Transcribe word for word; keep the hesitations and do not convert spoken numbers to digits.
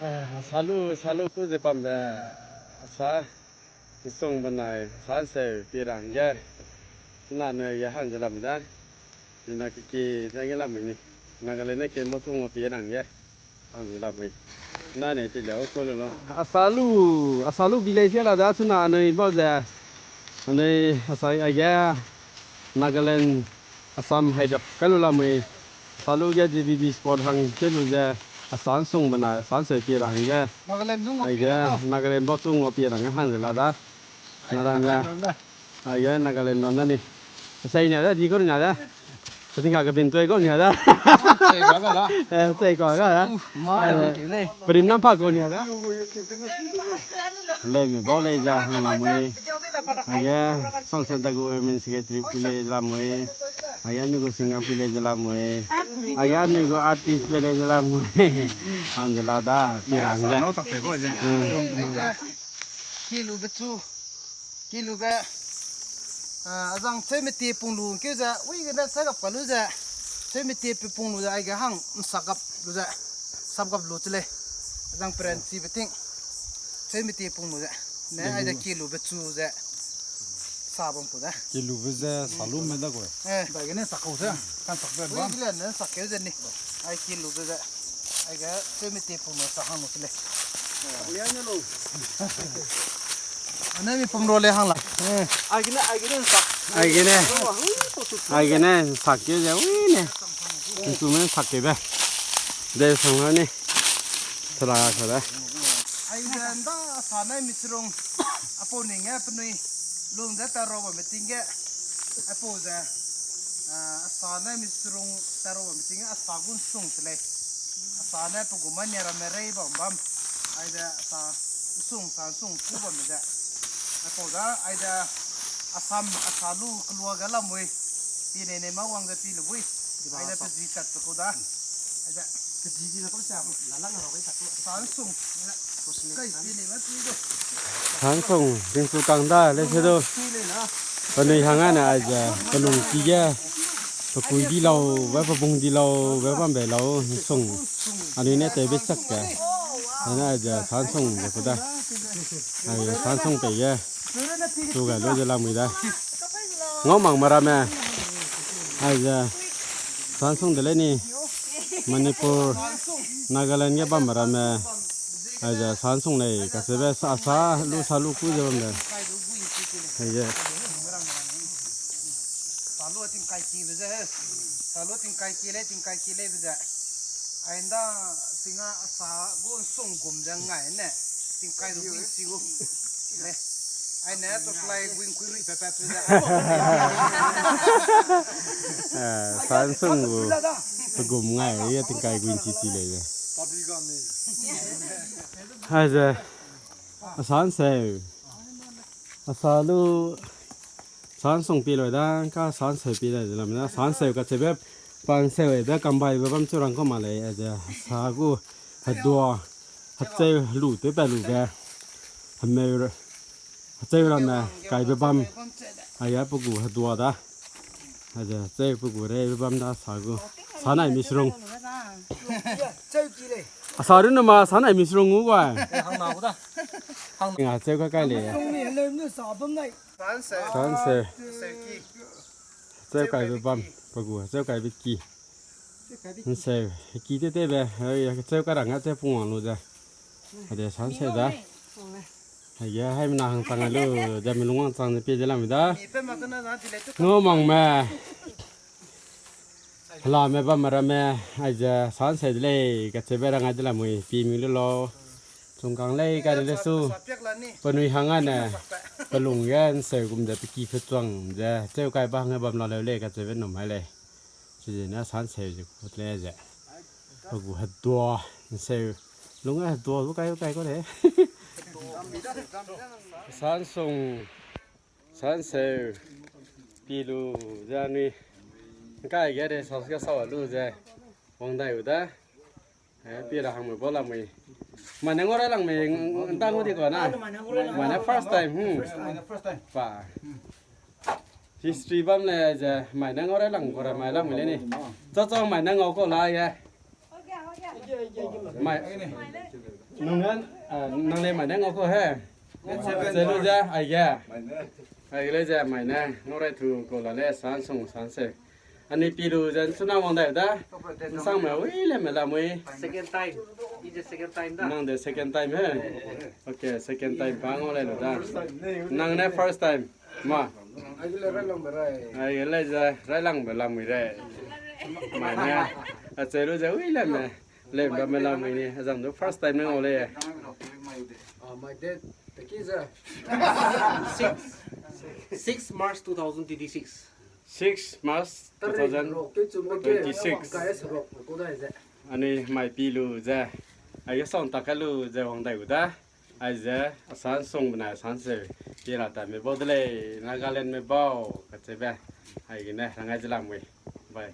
Salu, salu ku je pam de. Asa, song banai, san se pirang ye. Na ne ye hang je lam da. Ina kiki, na ye lam ni. Na gale ne ke mo tung pirang ye. Ang lam ni. Na ne ti le o ko lo. Asalu, asalu village la da tuna ne bo de. Ne asai aya. Nagaland, Assam, Hyderabad, kalu lamui, salu ge G B B spot hang kelu je, asan sung bana, asan se pi rang ge. Nagaland nung ai ge, Nagaland bo tung o pi rang hang la da. Narang ge. Ai ge, Nagaland non ni. Sai nya da, di ko nya da. Sai ka ke bin toi ko nya da. Sai ka ga da. Eh, sai ka ga da. Ma, eh, le. Prim nam pa ko nya da. Le mi bo le ja, hang lamui. Aya, Song Santagu Women Secretary pile lamui. Aya, nigo singer pile lamui. Aya, nigo artist pile lamui. Angela da, pirang da. Hmm. Kilu betu. Kilu be. Ah, azang chemeti punglu kiu ja. Ui, gena sagap kalu ja. Chemeti punglu ja, ai ga hang sagap lu ja. Sagap lu chile. Azang pren si beting. Chemeti punglu ja. Ne, ai da kilu betu ja. Sabam pu da. Kilu be je salu me da ko. Eh. Ba gene sakau se. Kan sak be ba. Ui, gile ne sak ke je ni. Ai kilu be je. Ai ga chemeti punglu sa hang lu chile. Uli ane lo. Ane mi punglu le hang la. Eh. Ai gene, ai gene sak. Ai gene. Ai gene sak ke je ui ne. Instrument sak ke be. De sang ne. Thala ka da. Ai da nda sa nai mi srong. Apo ning e penui. Lung da ta ro ba meeting ge. Apo da. Ah, sa nai mi srong ta ro ba meeting ge. Asa gun sung tle. Asa nai pe gu ma ne ra me rei bam bam. Ai da sa sung sa sung ku ba me da. Apo da ai da Assam, asa lu keluar ga lamui. Pi ne ne ma wang ga pi lebui. Ai da pe ji tat ko da. Ai da pe ji ji na ko sa. La la nga ro ga tat ko. Sa sung. Kai pi ne ma pi do. San sung, jing su kang da, le se do. Pi ne na. Penui hang ane ai ja, penung ki ja. Pekui di lau, ba pebung di lau, ba bam be lau, sung. Anui ne te be sak ja. Ane ai ja, san sung ja ku da. Ai ja, san sung pe ja. Tu ga lo ja lamui da. Ngau mang mara me. Ai ja, san sung de le ni. Manipur, Nagaland ge bam mara me. Ai ja, san sung le, ka se be sa, sa, lu, sa lu ku ja bam de. Ai ja. Salu tingkai ki beje he. Salu tingkai ki le, tingkai ki le beje. Ainda singa sa gun sung gum jang ngai ne. Tingkai du bui si gu. Ne. Ai ne to slai guing kui rui pe pe pe beje. Eh, san sung gu. Gum ngai ye tingkai guing si si le ye. Hai je. Asan se. Asalu san sung pi loi da, ka san se pi loi da, lam na san se ka che be, pan se be, kam bai be bam chu rang ko ma le, a ja, sa gu, ha dua, ha che lu te be lu be, ha me, ha che ra me, kai be bam, a ya pu gu ha dua da, a ja, che pu gu re be bam da, sa gu, sa nai mi srung. A sa ru na ma, sa nai mi srung gu ga. Hang na gu da. Hang na. Nga che ka kai le. San se. San se. Cheu kai be bam, pa gu, cheu kai be ki. San se, ki te te be, cheu kai rang a cheu pung wang lu ja. Ade san se da. Ai ya, hai mi na hang tang lu, ja mi lung wang tang pi de lam da. Ngo mong me. Hala me bam mara me, ai ja san se de le, ka che be rang a de lamui, pi mi lu lo. Sungkang lei ka le su. Penui hang ane. Pelung yen se gum de peki phetuang de. Cheu kai ba hang bam la le le ka che ve nom hai le. Che je na san se je kut le je. Agu ha dua se. Lung ha dua bu kai kai ko le. San sung. San se pi lu ja ni. Kai ge de sa sa sa lu je. Wang dai u da. Eh, pi la hang me bo la me. Mane ngora lang me, ng-, ng-, ntang ko di ko na. Mane first time, hmm. Pa. History bam le ja, mane ngora lang, ngora mai lang me le ni. Cho cho mane ngau ko la ye. Mai. Nung kan, ah, nang le mai ne ngau kho he. Chelu ja, ai ga. Ai le ja mai ne. Ngau rai thu ko la le san sung san se. Ani pilu jan suna wang dai da. Sang me ui le me la mui. Second time. It's the second time da. Nang de second time he. Okay, second time pa ngau le lo da. Nang ne first time. Ma. Ai le rai lang be rai. Ai le ja rai lang be la mui re. Mai ne. A chelu ja ui le me. Le ba me la mui ni. A jam du first time ne ngau le. Ah, my dad. The kids are six, six March two thousand twenty-six. Six March two thousand twenty-six. Ani mai pilu ja. Ai song ta ka lu ja wang dai u da. Ai ja a san song bna san se. Pi la ta me bo de le Nagaland me bao ka che ba. Ai ne rang ai ja la mui. Bye.